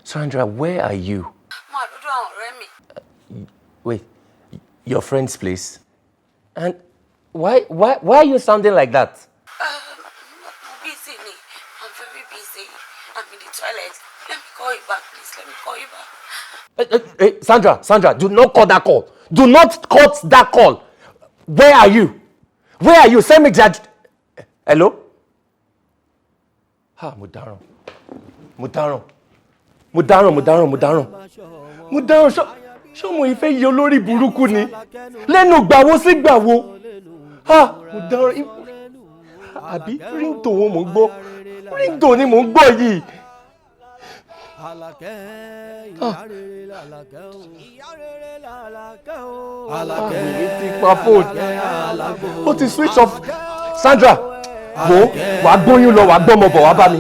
Sandra, where are you? Mo wà lọ́dọ̀ àwọn ọ̀rẹ́ mi. Wait, your friend's place? And why are you sounding like that? Mo busy ni. I'm very busy. I'm in the toilet. Let me call you back, please. Let me call you back. Hey, hey, hey, Sandra, Sandra, do not cut that call. Do not cut that call. Where are you? Where are you? Send me that. Hello? Ha, mo dáràn. Mo dáràn. Mo dáràn, mo dáràn, mo dáràn. Mo dáràn. Ṣé ọmọ ìfẹ́ yẹ olórí burúkú ni? Lẹ́nu gbàwo sí gbàwo. Ha, mo dáràn. Àbí ringtone wo mò ń gbọ́? Ringtone ni mò ń gbọ́ yìí. Àlàkẹ́, ìyá rere làlàkẹ́ o. Ìyá rere làlàkẹ́ o. Àlàkẹ́. Wèrè ti pa fóònù. Ó ti switch off. Sandra, wo wàá gbóyún lọ, wàá gbọ́mọ bọ̀ wá bá mi.